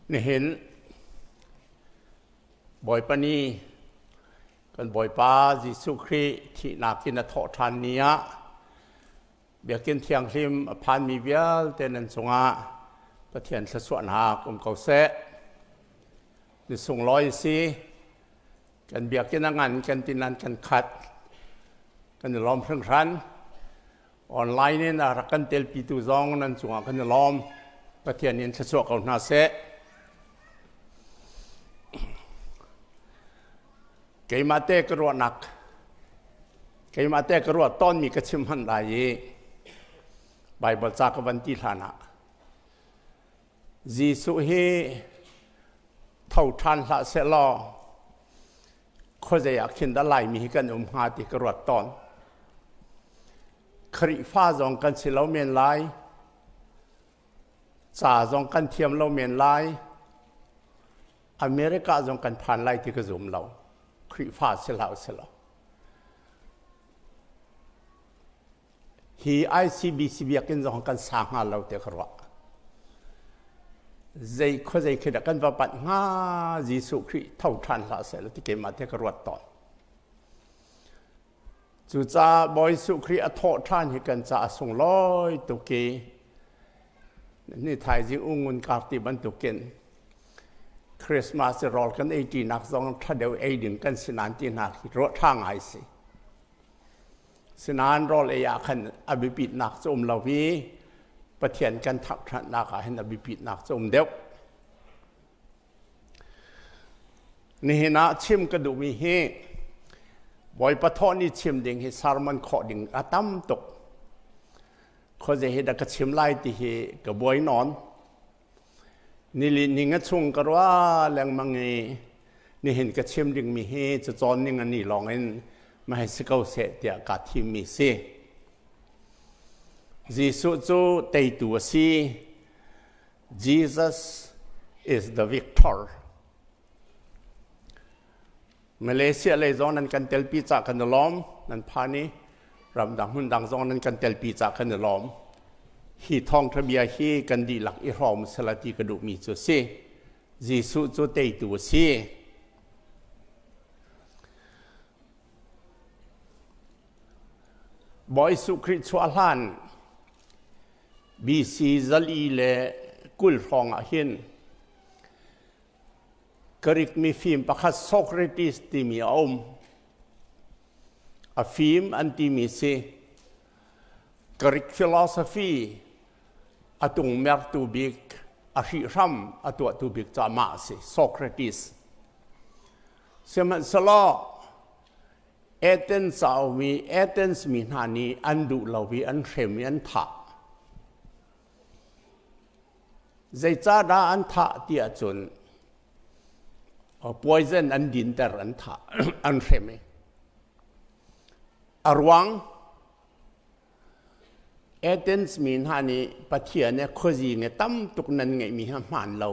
Nihin Bawipa ni kan Bawipa Jesuh Khrih thihnak in a thawh ṭhan ni ah Biakinn thianghlim a phanmi vialte nan cungah Pathian thluachuahnak um ko seh. Ni sunglawi si. Kan biakinn a ngan, kan tinan kan khat. Kan i lawm hringhran. Online in a rak kan telpitu zong nan cungah kan i lawm. Pathian in thluachuah ko hna seh. Keimah te ka ruahnak keimah te ka ruah tawnmi ka chim hman lai i Baibal ca ka van ti hlan ah Jesuh hi tho ṭhan hlah sehlaw khuazei ah khin dah Laimi hi kan um hnga ti ka ruat tawn. Khrihfa zong kan si lo men lai. Ca zong kan thiam lo men lai. America zong kan phan lai ti ka zum lo. Khrihfa si hlah usih law. Hi ICBC biakinn zong kan sa hnga lo ti ka ruah. Zei khuazei khi dah kan va panh hnga Jesuh Khrih tho ṭhan hlah seh ti keimah te ka ruat tawn. Cucaah Bawi Jesuh Khrih a thawh ṭhan hi kan caah a sunglawi tuk i ni thaizing ungun kar ti bantukin Christmas rawl kan ei ṭinak zong ṭha deuh ei ding kan si nain ti hna khi ruah ṭha ngai si. Sinain rawl ei ah khan a biapitnak cu um lo i Pathian kan thangṭhatnak ah hin a biapitnak cu um deuh. Nihin ah chim ka duhmi hi Bawipa thawh ni chim ding hi sermon khawh ding a tam tuk. Khuazei hi dah ka chim lai ti hi ka buai nawn. Nili ning a chung ka ruah lengmang i nihin ka chim dingmi hi cacawn ning a ni lawng in ma hei si ko seh tiah kaa thimmi si. Jesuh cu teitu a si. Jesus is the victor. Malaysia lei zong nan kan telpi ca kan i lawm nan phan i ramdang hmundang zong nan kan telpi ca kan i lawm. Hi thawngṭha bia hi kan dihlak i hrawm sela ti ka duhmi cu si. Jesuh cu teitu a si. Bawi Jesuh Khrih chuah hlan BC 420 hrawng ah hin Greek mifim pakhat Socrates timi a um. A fim an timi si. Greek philosophy a tungmertu bik, a hrihhram a tuahtu bik cu amah a si, Socrates. Sihmanhsehlaw Athens a ummi Athens mi hna nih an duh lo i an hrem i an thah. Zeicahdah an thah ti ahcun poison an dinter an thah an hrem i a ruang Athens mi hna nih Pathian he khuazing he tam tuk nan ngeihmi hi a hmaan lo.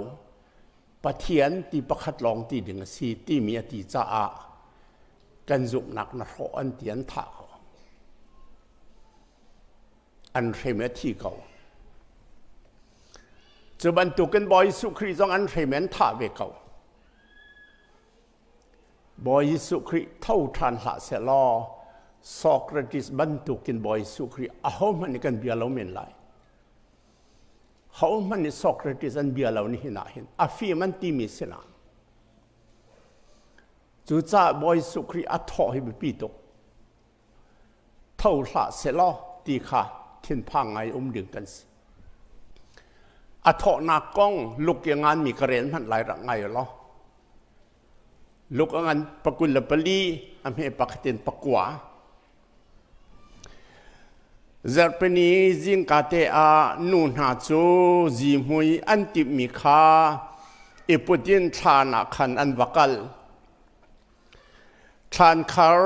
Pathian ti pakhat lawng ti ding a si timi a ti caah kan zumhnak na hrawh an ti an thah ko. An hrem i a thi ko. Cu bantukin Bawi Jesuh Khrih zong an hrem i an thah ve ko. Bawi Jesuh Khrih tho ṭhan hlah sehlaw Socrates bantukin Bawi Jesuh Khrih ahohmanh nih kan bia lo men lai. Hohmanh nih Socrates an bia lo nihin ah hin a fim an timi sinah. Cucaah Bawi Jesuh Khrih a thawh hi biapi tuk. Tho hlah sehlaw ti kha thinphang ngai um ding kan si. A thawhnak kong luk i nganmi ka rel hmanh lai rak ngai law. Luk a ngan 24 a hme pakhat in pakua. Zarhpini zingka te ah nu hna cu zihmui an timhmi kha i put in thlan ah khan an va kal. Thlankhar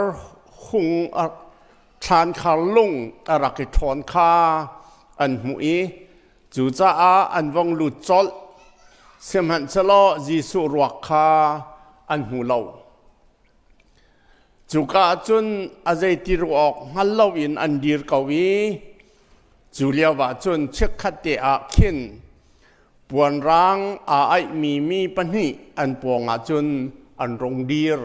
lung a rak i ṭhawn kha an hmuh i cucaah an vong lut colh. Sihmanhsehlaw Jesuh ruak kha an hmu lo. Cuka ah cun a zeiti ruah awk hngal loin an dir ko i cu lioah cun chikkhatte ah khin. Puanrang aa aihmi mi pahnih an pawngah cun an rung dir.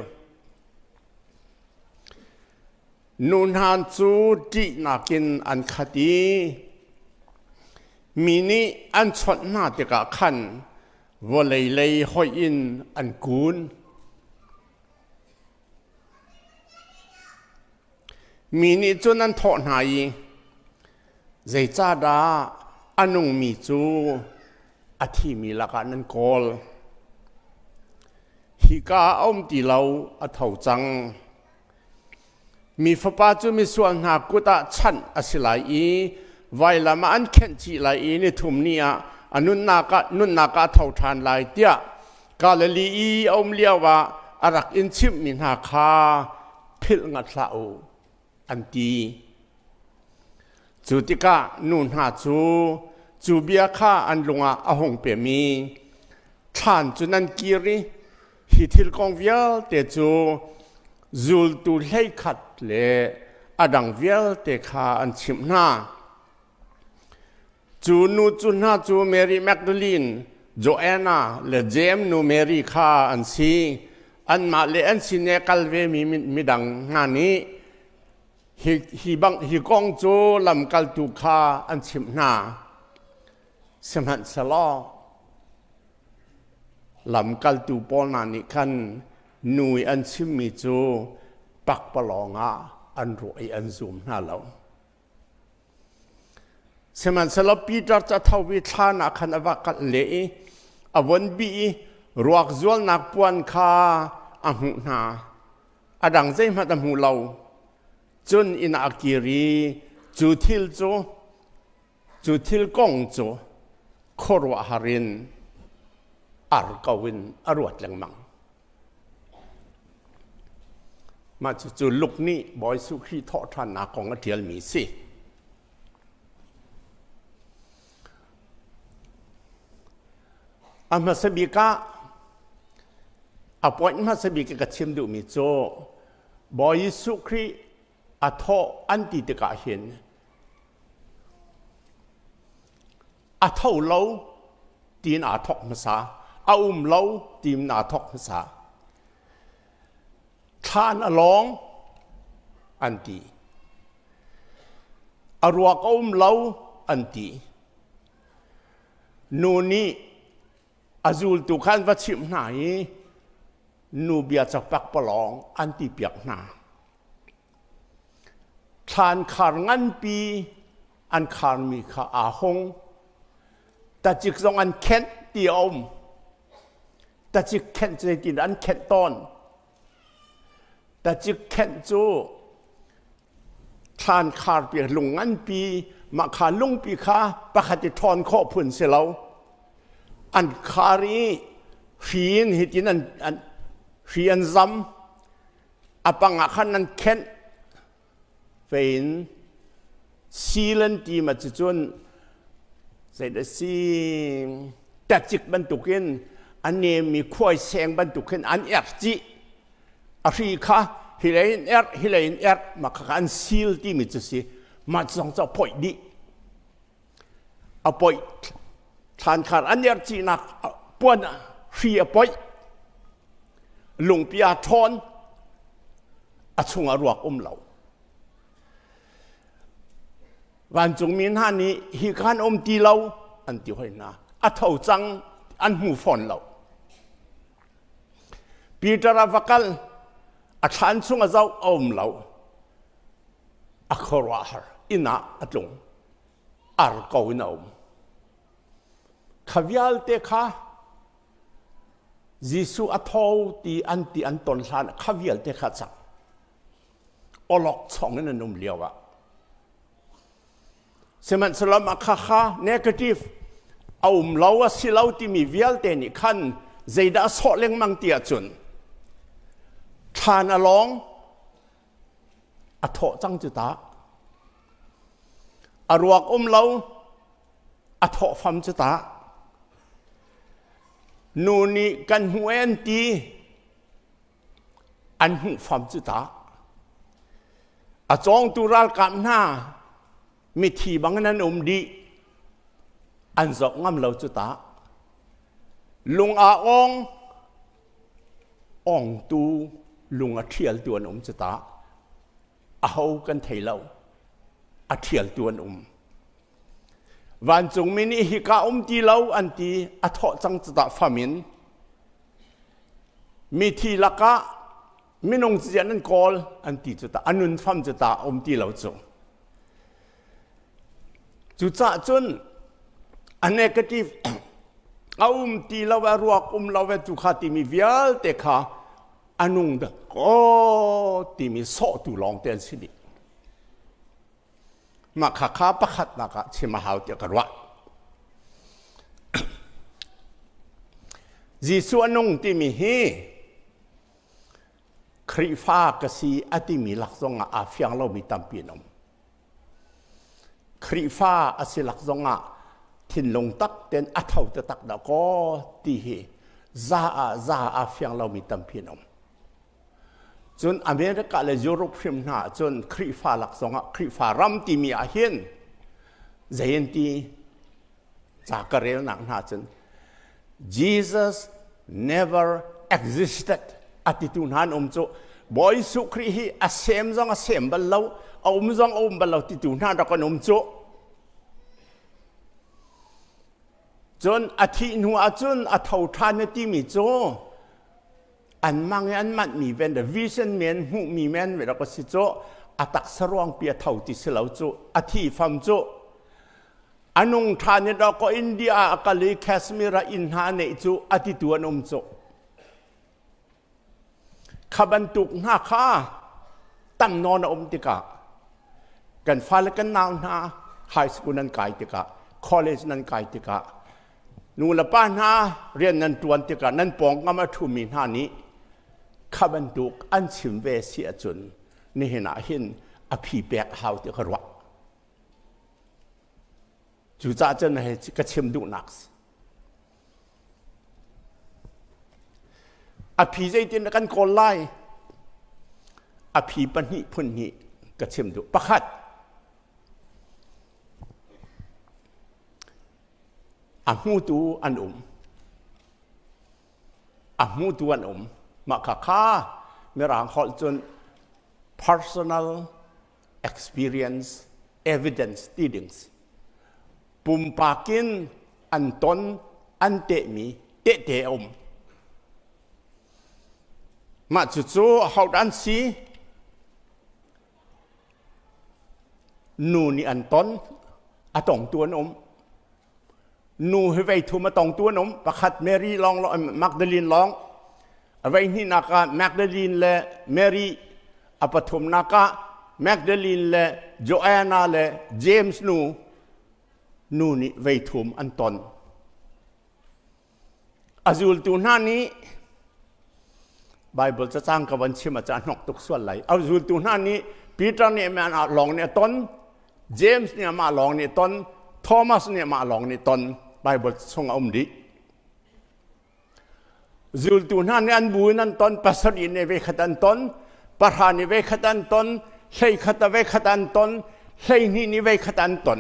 Nu hna cu ṭihnak in an khat i mi nih an chawnh hna tikah khan vawlei lei hoih in an kun. Mi nih cun an thawh hna i, Zeicahdah a nungmi cu a thimi lakah nan kawl? Hika ah a um ti lo, a tho cang. Mi Fapa cu misual hna kut ah chanh a si lai i vailam ah an khenh chih lai i nithum ni ah a nunnak ah nunnak ah a tho ṭhan lai tiah Galilee i a um lioah a rak in chimhmi hna kha philh ngat hlah u, an ti. Cu tikah nu hna cu cu bia kha an lung ah a hung pem i thlan cu nan kir i hi thil kong vialte cu zultu 11 le a dang vialte kha an chimh hna. Cu nu cu hna cu Mary Magdalene, Joanna le Jeim nu Mary kha an si. Anmah le an sin i a kal vemi midang hna nih hi, hi, bang, hi kong cu lamkaltu kha an chimh hna. Sihmanhsehlaw lamkaltu pawl hna nih khan nu i an chimmi cu pakpalawng ah an ruah i an zum hna lo. Sihmanhsehlaw Peter cu a tho i thlan ah khan a va kal leh i a von bih i ruak zualnak puan kha a hmuh hna. A dang zeihmanh a hmu lo. Cun inn ah a kir i cu thil cu cu thil kong cu khuaruahhar in ar ko in a ruat lengmang. Mah cucu Luke nih Bawi Jesuh Khrih thawhṭhannak kong a ṭialmi a si. A hmasa bik ah a point hmasa bik ka chim duhmi cu Bawi Jesuh Khrih a thawh an ti tikah hin a tho lo tiin aa thawk hmasa, a um lo tiin aa thawk hmasa. Thlan a lawng an ti. A ruak a um lo an ti. Nu nih a zultu kha an va chimh hna i nu bia cakpak palawng an ti piak hna. Thlan khar nganpi an kharmi kha aa hung. Tacik zong an khenh ti a um. Tacik khenh cu zeitin an khenh tawn. Tacik khenh cu thlan kharpi lung nganpi mah kha lungpi kha pakhat i ṭhawn khawh phun si lo. An khar i hri in hitin an, an hri an zam. A pang ah khan an khenh. Fein sil an ti ma cucun zeidah si tacik bantukin a nemmi khuai seng bantukin an erh cih. A hri kha hilei in erh, hilei in erh, mah kha an sil timi cu si. Mah zong cu a pawih dih. A pawih thlankhar an erh cihnak puan hri a pawih. Lungpi aa ṭhawn. A chungah ruak um lo. Vancungmi hna nih hi khan um ti lo an ti hoi hna. A tho cang an hmu fawn lo. Peter a va kal a thlan chung a zoh a um lo. A khuaruahhar inn ah a tlung. Ar ko in a um. Kha vialte kha Jesuh a tho ti an ti an ton hlan kha vialte kha cang. Awlok chong in an um lio ah. Sihmanhsehlaw mah kha kha negative a um lo a si lo timi vialte nih khan zeidah a sawh lengmang ti ahcun thlan a lawng a thawh cang cu ta a ruak um lo a thawh fam cu ta nu nih kan hmu e an ti an hmuh fam cu ta a cawngtu ralkap hna mithi bang in an um dih an zoh ngam lo cu ta. Lung aa ong, ongtu lung a ṭhialtu an um cu ta. Aho kan thei lo. A ṭhialtu an um. Vancungmi nih hika um ti lo an ti a thawh cang cu ta fam in. Mithi lakah minung cian an kawl an ti cu ta a nun fam cu ta um ti lo cu. Cucaah cun a negative a um ti lo a ruak um lo tu kha timi vialte kha a nung dah kaw timi sawhtu lawng te an si dih. Mah kha kha pakhatnak ah chim a hau tiah ka ruah. Jesuh a nung timi hi Khrihfa ka si a timi lak zongah aa fiang lomi tampi an um. Khrihfa a si lak zongah thinlung tak ten a tho taktak dah kaw ti hi za ah za aa fiang lomi tampi an um. Cun America le Europe hrim hna cun Khrihfa lak zongah Khrihfa ram timi ah hin zei an ti ca ka relnak hna cun Jesus never existed a titu hna an um cu Bawi Jesuh Khrih hi a sem zong a sem bal lo a um zong a um bal lo titu hna rak an um cu cun a thih hnu ah cun a tho ṭhan na timi cu an mang i an manhmi ven le vision men hmuhmi men ve rak a si cu a taksa ruang pi a tho ti si lo cu a thi fam cu A nung ṭhan i dawkaw India ah a kal i Kashmir ah inn hna a neih cu a titu an um cu. Kha bantuk hna kha tam nawn a um tikah kan fale kan nau hna high school nan kai tikah college nan kai tikah nu le pa hna rian nan ṭuan tikah nan pawngkam a ṭhumi hna nih kha bantuk an chim ve si ahcun nihin ah hin a phi pek a hau ti ka ruah. Cucaah cun hei ka chim duhnak si. A phi zeitin kan kawl lai? A phi pahnih phun hnih ka chim duh. Pakhat, a hmutu an um. A hmutu an um. Mah kha kha Mirang holh cun personal experience evidence ti ding si pumpak in an ton an tehmi tehte a um mah cucu hodah an si nu nih an ton a tongtu an um Nu hi vei thum a tongtu an um. Pakhat Mary lawng Magdalene lawng. A vei hnihnak ah Magdalene le Mary. A pathumnak ah Magdalene le Joanna le James nu nu nih vei thum an ton. A zultu hna nih Bible cacang ka van chim a ca hnok tuk sual lai. A zultu hna nih Peter nih amah lawng nih a ton, James nih amah lawng nih ton, Thomas nih amah lawng nih ton. Bible chung a um dih. Zultu hna nih an bu in an ton, pasarih nih ve khat an ton, pahra nih ve khat an ton, hlei khat a ve khat an ton, 12 nih ve khat an ton.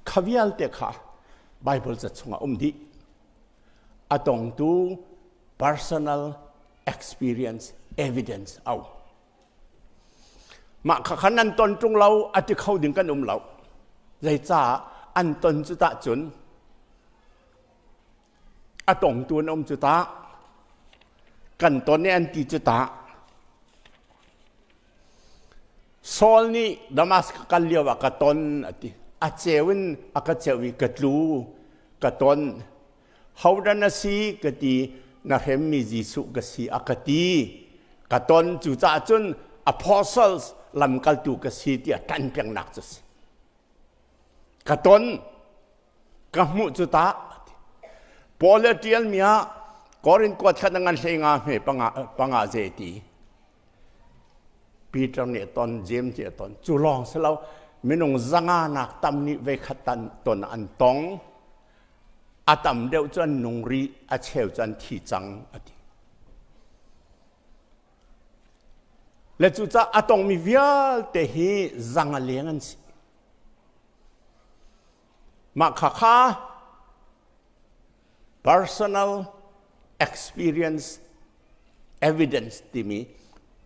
Kha vialte kha Bible ca chungah um dih. A tongtu personal experience evidence au. Mah kha khan an ton ṭung lo a ti kho ding kan um lo. Zeicah an ton cu tah cun a tongtu an um cu ta kan ton i an ti cu ta Saul nih Damascus kal lio ah ka ton a ti. A ceu in a ka ceuh i ka tlu, ka ton. Hodah na si ka ti, na hremmi Jesuh ka si a ka ti. Ka ton cucaah cun apostles lamkaltu ka si tiah ṭan pengnak cu si. Ka ton, ka hmuh cu ta. Paul le ṭialmi ah Korin kuat khat na ngan hlei nga hme panga, panga ze ti. Peter nih a ton, James nih a ton. Cu lawng si lo, minung zanga nak tam nih veikhat tan ton an tong. A tam deuh cu an nung rih, a cheu cu an thi cang, a ti. Le cucaah a tongmi vialte hi zang a leng an si. Mah kha kha. Personal experience evidence timi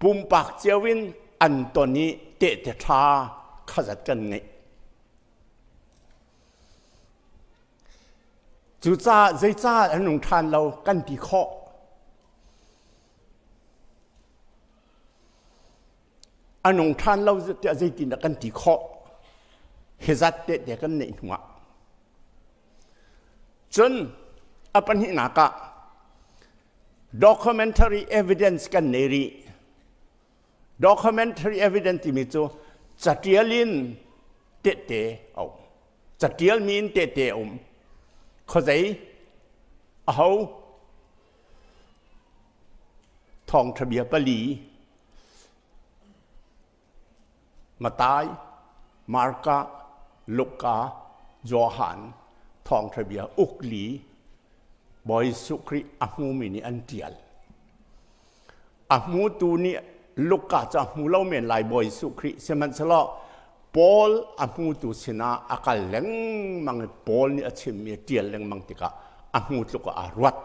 pumpak cio in an ton i tehte ṭha khazat kan ngeih. Cucaah zeicah an nung ṭhan lo kan ti khawh. A nung ṭhan lo tiah zeitindah kan ti khawh? Hi zat tehte kan neih hnuah. Cun a pahnihnak ah documentary evidence kan nei rih. Documentary evidence timi cu catial in tehte a um. Catialmi in tehte a um. Khuazei aho thawngṭha bia pali Matai, Marka, Luka, Johan thawngṭha bia ukli Bawi Jesuh Khrih a hmumi nih an ṭial. A hmutu nih Luka cu a hmu lo men lai Bawi Jesuh Khrih sihmanhsehlaw Paul a hmutu sinah a kal lengmang i Paul nih a chimmi a ṭial lengmang tikah a hmu tluk ah aa ruat.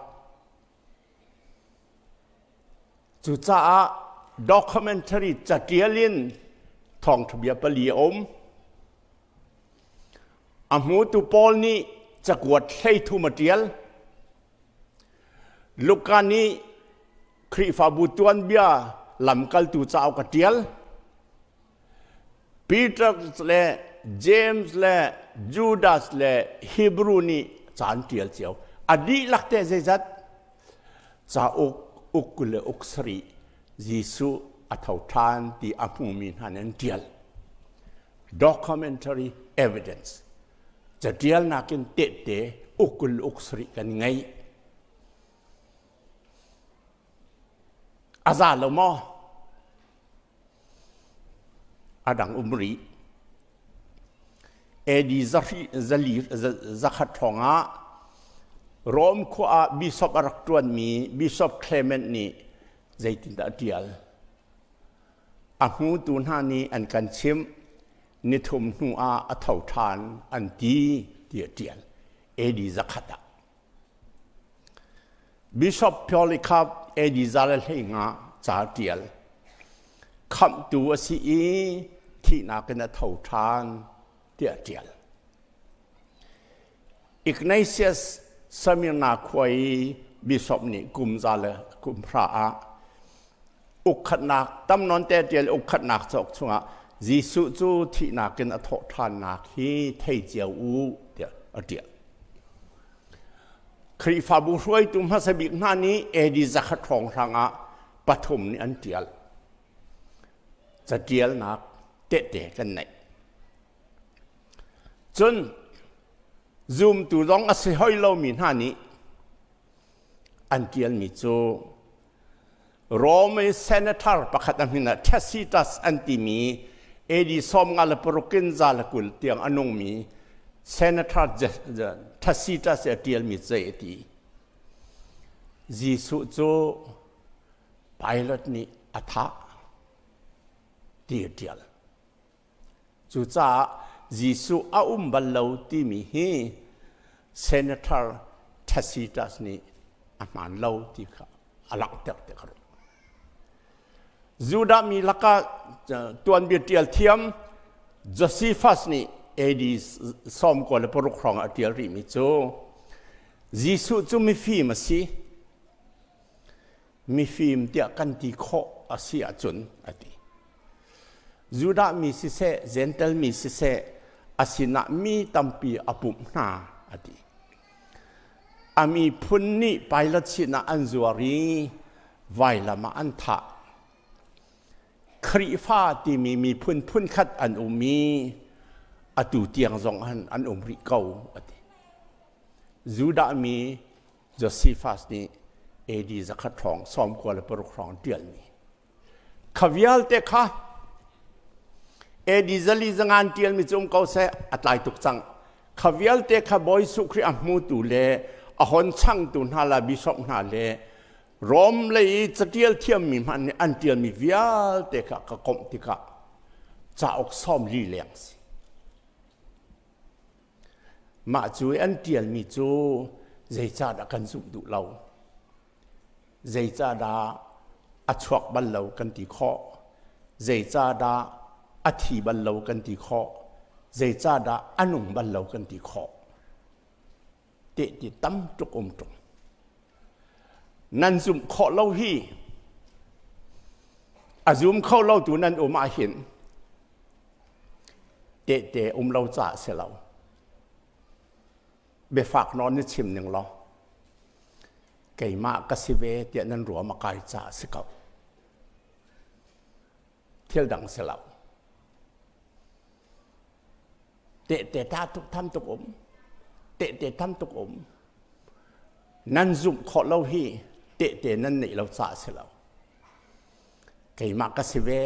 Cucaah documentary catial in thawngṭha bia pali a um. A hmutu Paul nih cakuat 13 a ṭial. Luka nih Khrihfabu tuanbia lamkaltu cauk a ṭial. Peter le James le Judas le Hebrew nih ca an ṭial cio. A dihlak te zeizat? Cauk uk 20 le uk sarih Jesuh a tho ṭhan ti a hmumi hna nih an ṭial. Documentary evidence. Caṭialnak in tehte uk 20 le uk sarih kan ngei. A za lo maw? A dang um rih. AD 100 hrawng ah Rome khua ah bishop a rak ṭuanmi Bishop Clement nih zeitindah a ṭial? A hmutu hna nih an kan chimh nithum hnu ah a tho ṭhan an ti ti a ṭial. AD 100 ah. Bishop Polycarp AD 115 ca ṭial. Khamhtu a si i thihnak in a tho ṭhan tiah a ṭial. Ignatius Smyrna khua i bishop nih kum za le kum hra ah ukkhatnak tam nawn te ṭial ukkhatnak cauk chungah Jesuh cu thihnak in a thawh ṭhannak hi thei cio u tiah a ṭial. Khrihfabu hruaitu hmasa bik hna nih AD 100 hrawnghrang ah pathum nih an ṭial. Caṭialnak tehte kan neih. Cun zumtu zong a si hoi lomi hna nih an ṭialmi cu Rome i senator pakhat a min ah Tacitus an timi AD 56 in 120 tiang a nungmi senator Tacitus i a ṭialmi zei a ti. Jesuh cu Pilate nih a thah ti a ṭial. Cucaah Jesuh a um bal lo timi hi Senator Tacitus nih a hmaan lo ti kha a langhter te ka ruah. Judah mi lakah tuanbia ṭial thiam Josephus nih AD 96 hrawng a ṭial rihmi cu Jesuh cu mifim a si. Mifim tiah kan ti khawh a si ahcun a ti. Judah mi siseh, Gentel mi siseh, a sinah mi tampi a pumh hna a ti. A miphun nih Pilate sinah an zuar i vailam ah an thah. Khrihfa timi miphun phunkhat an um i atu tiang zong an um rih ko a ti. Judah mi Josephus nih AD 100 hrawng 96 hrawng ṭialmi. Kha vialte kha AD 400 zangan ṭialmi cu um ko seh a tlai tuk cang. Kha vialte kha Bawi Jesuh Khrih a hmutu le a hon changtu hna la bishop hna le Rom lei i catial thiammi hmanh nih an ṭialmi vialte kha ka komh tikah cauk 40 leng si. Mah cu i an ṭialmi cu Zeicahdah kan zumh duh lo? Zeicahdah a chuak bal lo kan ti khawh? Zeicahdah a thi bal lo kan ti khawh? Zeicahdah a nung bal lo kan ti khawh? Tehte tam tuk um ṭung. Nan zumh khawh lo hi a zum kho lo tu nan um ahhin tehte um lo caah si lo. Biafak nawn ni chim ning law keimah ka si ve tiah nan ruam a kai caah si ko. Thil dang si lo. Tehte ta tuk tham tuk um. Tehte tam tuk um. Nan zumh khawh lo hi tehte nan neih lo caah si lo. Keimah ka si ve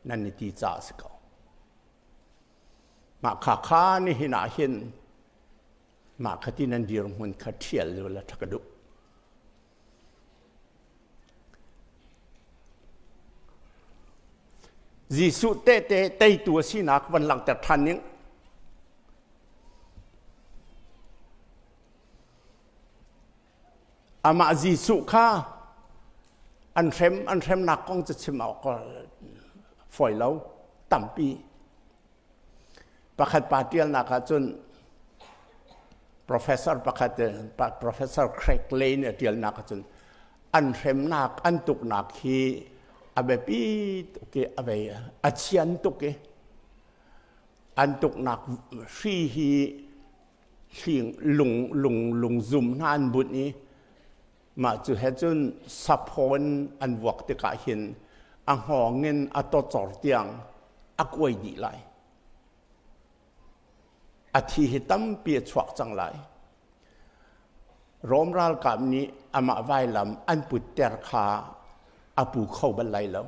nan i ti caah si ko. Mah kha kha nihin ah hin mah kha ti nan dirhmun kha ṭhial lu la ṭha ka duh. Jesuh tehte teitu a sinak van langhter ṭhan ning. Amah Jesuh kha an hrem an hremnak kong cu chim awk fawi lo tampi. Pakhat pa ṭialnak ah cun professor pakhat Professor Craig Lane a ṭialnak ah cun an hremnak an tuknak hi a biapi tuk i a vei a chian tuk i an tuknak hri hi hling lung lung lungzum hna an bunh i mah cu he cun saphawn an vuak tikah hin a hngawng in a tawcor tiang a kuai dih lai. A thi hi tampi a chuak cang lai. Rom ralkap nih amah vailam an putter kha a pu kho bal lai lo.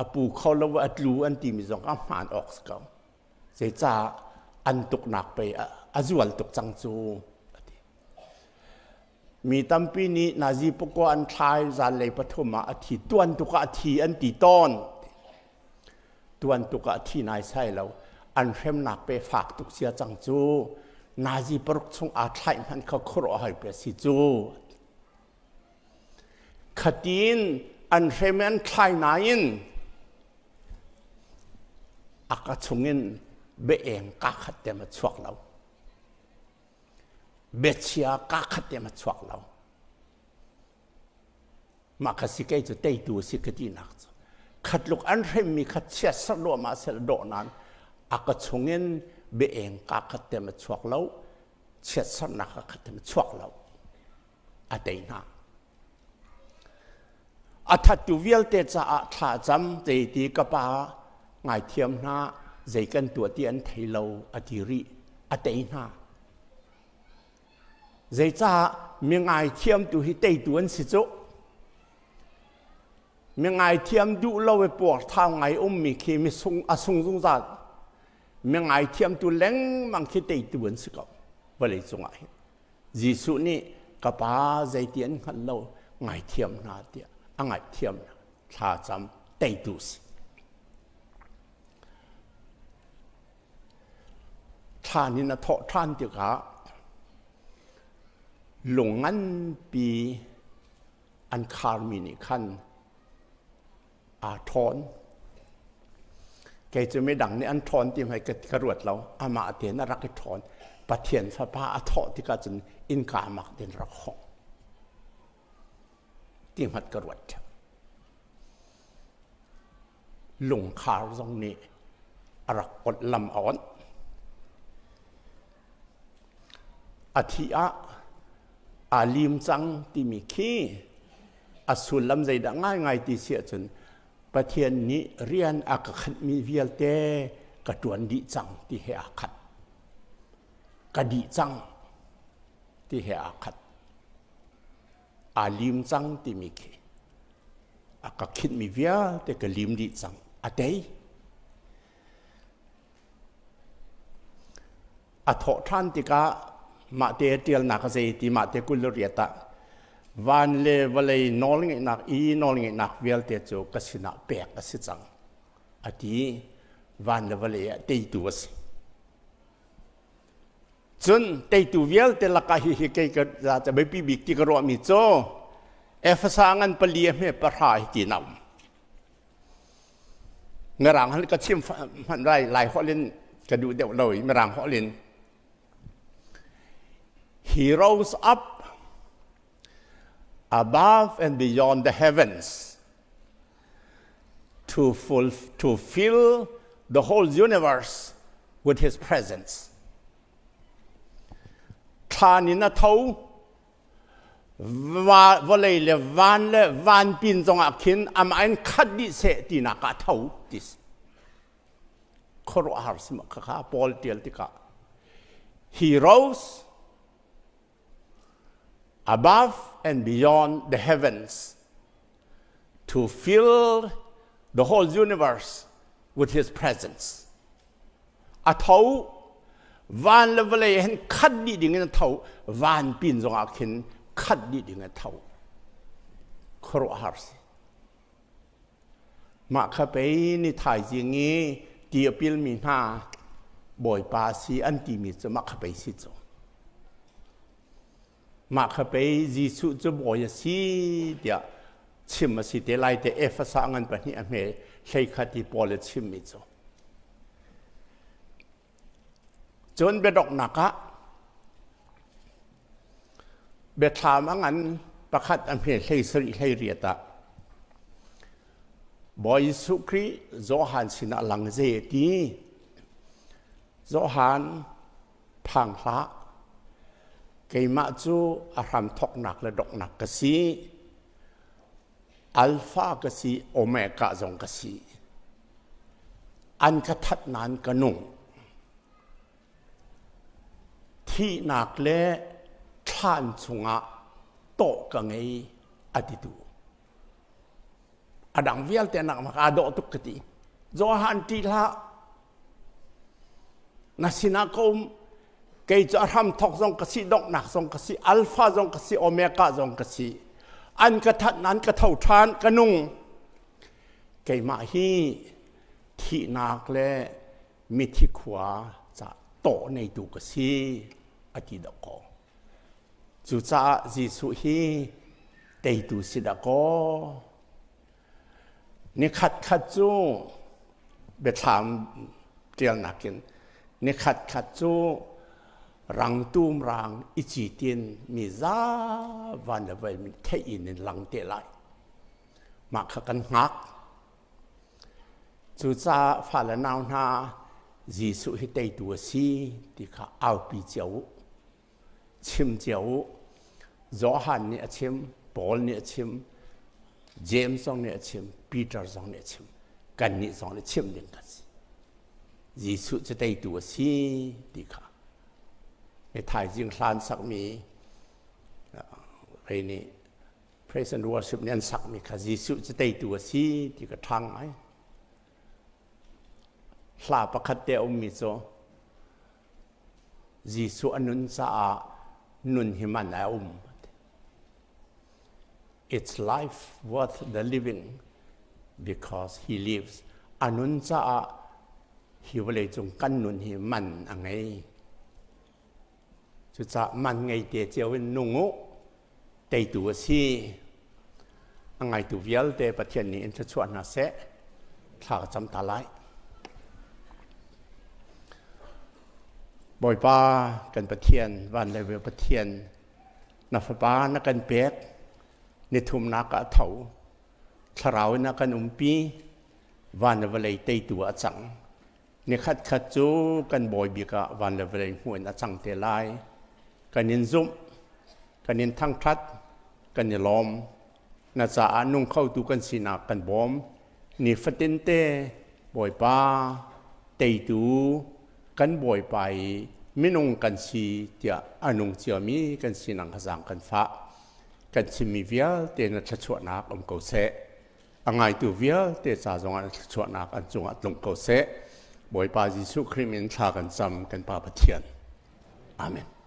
A pu kho lo a tlu an timi zong a hmaan awk si ko. Zeicah an tuknak pei a zual tuk cang cu a ti. Mi tampi nih nazi pakua an thlai zanlei pathum ah a thi tuan tuk ah a thi an ti tawn. Tuan tuk ah a thi nai sai lo. An hremnak pe fak tuk sia cang cu. Nazi paruk chung aa thlaih hmanh kha khuaruahhar pe si cu. Khatin an hrem an thlai nain a ka chungin biaeng kaa khat te ma chuak lo. Biachia kaa khat te ma chuak lo. Mah kha si kei cu teitu a si ka tinak cu. Khatluk an hremmi kha chiat sarh ma sel dawh nain a ka chungin biaeng kaa khat te ma chuak lo. Chiat sarhnak ka khat te ma chuak lo. A tei hna. A thattu vialte caah thla cam zeiti ka pa ngaithiam hna zei kan tuah ti an thei lo a ti rih a tei hna. Zeicah mi ngaithiamtu hi teitu an si cu. Mi ngaithiam duh lo i puarthau ngai ummi khi mi sung a sung zungzal. Mi ngaithiamtu lengmang khi teitu an si ko vawlei cungah hin. Jesuh nih ka pa zeiti an hngalh lo ngaithiam hna tiah a ngaihthiam hna thlacam teitu si. Thlan in a thawh ṭhan tikah lung nganpi an kharmi nih khan aa ṭhawn. Kei cu midang nih an ṭhawn ti hmai ka ruat lo. Amah tein a rak i ṭhawn. Pathian fapa a thawh tikah cun innka mak tein rak hong. Ti hmat ka ruat ṭheo. Lungkhar zong nih a rak onh lam a onh. A thih ah aa lim cang timi khi a sullam zeidah ngaingai ti si ahcun Pathian nih rian a ka khanhmi vialte ka ṭuan dih cang ti he aa khat. Ka dih cang ti he aa khat. Aa lim cang timi khi a ka khinhmi vialte ka lim dih cang. A tei. A thawh ṭhan tikah mahte ṭialnak a zei ti mahte 28 ah van le vawlei nawlngeihnak i nawlngeihnak vialte cu ka sinah pek a si cang a ti. Van le vawlei ah teitu a si. Cun teitu vialte lakah hihi kei ka za ca biapi bik ti ka ruahmi cu Efesa ngan pali a hme pahra hi ti na um. Mirang hal ka chim hmanh lai lai holh in ka duh deuh lo i mirang holh in He rose up above and beyond the heavens to, full, to fill the whole universe with his presence. Thlan in a tho vawlei le van le van pin zongah khin amah in khat dih seh tinak ah tho ti khuaruahhar si ma khakha Paul tial tikah he rose above and beyond the heavens to fill the whole universe with his presence. A tho van le vawlei hin khat dih ding in a tho van pin zongah khin khat dih ding a tho khuaruahhar si Mah kha pei ni thaizing i ti a pilmi hna Bawipa si an timi cu mah kha pei si cu. Mah kha pei Jesuh cu bawi a si tiah chim a si te lai te Efesa ngan pahnih a hme hlei khat i Paul a chimmi cu. Cun biadonghnak ah biathlam a ngan pakhat a hme hlei sarih hlei riat ah Bawi Jesuh Khrih Johan sinah lang ze ti Johan phang hlah keimah cu a hram thawknak le donghnak ka si Alpha ka si Omega zong ka si An ka that nain ka nung. Thihnak le thlan chungah tawh ka ngei a titu. A dang vialte nak mak aa dawh tuk ka ti. Johan ṭih hlah. Na sinah ka um. Kei cu a hramthawk zong ka si, donghnak zong ka si, alpha zong ka si, omega zong ka si. An ka that nain ka tho ṭhan, ka nung. Keimah hi thihnak le mithi khua ca tawh neitu ka si a ti dah kaw. Cucaah Jesuh hi teitu si dah kaw. Nikhat khat cu biathlam ṭialnak in nikhat khat cu rangtum rang i citin mi za van le voi theih in in lang te lai. Mah kha kan hngak. Cucaah fale nau hna Jesuh hi teitu a si ti kha aupi cio u. Chim cio u. Johan nih a chim, Paul nih a chim, James zong nih a chim, Peter zong nih a chim. Kannih zong nih chim ding kan si. Jesuh cu teitu a si ti kha. Mi thaizing hlan sakmi rei nih Praise and worship nih an sakmi kha Jesuh cu teitu a si ti ka ṭha ngai. Hla pakhat te a ummi cu Jesuh a nun caah nun hi man a um. It's life worth the living because he lives. A nun caah hi vawlei cung kan nun hi man a ngei. Cucaah man ngei te cio in nung u. Teitu a si. A ngaitu vialte Pathian nih in thluachuah hna seh. Thla ka cam ta lai. Bawipa kan Pathian, van le Pathian, na fapa na kan pek, nithumnak ah tho, thlarau in a kan umpi, van le vawlei teitu ah a cang. Nikhat khat cu kan bawi bik ah van le vawlei hmuh in a cang te lai. Kan in zumh, kan in thangṭhat, kan i lawm. Na caah nung khotu kan sinak kan bawm. Nifatin te Bawipa teitu kan Bawipa i minung kan si tiah a nung ciami kan sinak kha zaang kan fah. Kan chimmi vialte na thluachuahnak um ko seh. A ngaitu vialte ca zongah thluachuahnak an cungah tlung ko seh. Bawipa Jesuh Khrih min thla kan cam kan Pa Pathian. Amen.